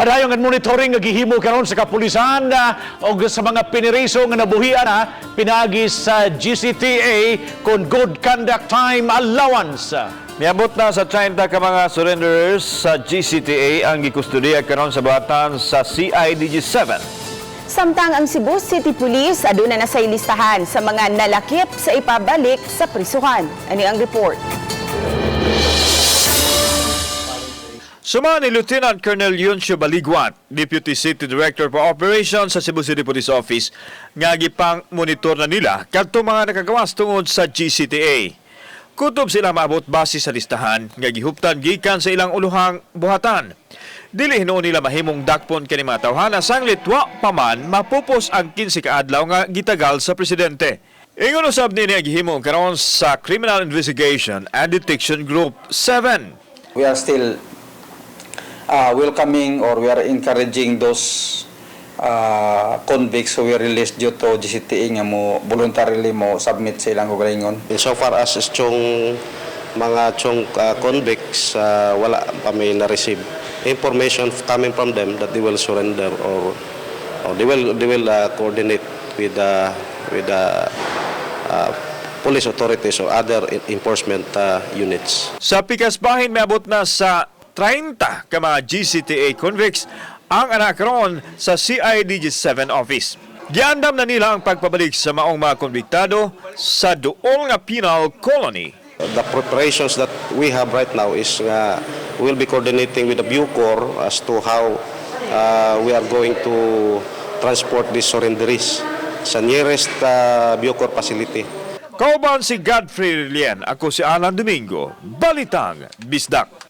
Padayon ang monitoring nga gihimo karon sa kapulisan og sa mga piniriso nga nabuhian na pinaagi sa GCTA kon Good Conduct Time Allowance. Miabot na sa 30 ka mga surrenderers sa GCTA ang gikustudiya karon sa buhatan sa CIDG 7. Samtang ang Cebu City Police aduna na sa listahan sa mga nalakip sa ipabalik sa prisuhan. Ani ang report. Suma ni Lieutenant Colonel Yuncio Baligwat, Deputy City Director for Operations sa Cebu City Police Office, nga gipang monitor na nila kadto mga nakagawas tungod sa GCTA. Kutob sila maabot base sa listahan nga gihuptan gikan sa ilang uluhang buhatan. Dili hinuon nila mahimong dakpon kini mga tawhana sanglit wa pa man mapupos ang 15 ka adlaw nga gitagal sa presidente. Ingon usab nini ang gihimo karon sa Criminal Investigation and Detection Group 7. We are still welcoming or we are encouraging those convicts who were released due to GCTA nga mo voluntarily mo submit sa ilang kaugalingon. So far as chong mga chong convicts, wala pa may na-receive information coming from them that they will surrender or they will coordinate with the police authorities or other enforcement units. Sa pikas bahin, miabot na sa 30 ka mga GCTA convicts ang anak karon sa CIDG 7 office. Giandam na nila ang pagpabalik sa maong mga konbiktado sa duol nga penal colony. The preparations that we have right now is we'll be coordinating with the Bucor as to how we are going to transport these surrenderies sa nearest Bucor facility. Kauban si Godfrey Lien, ako si Alan Domingo, Balitang Bisdak.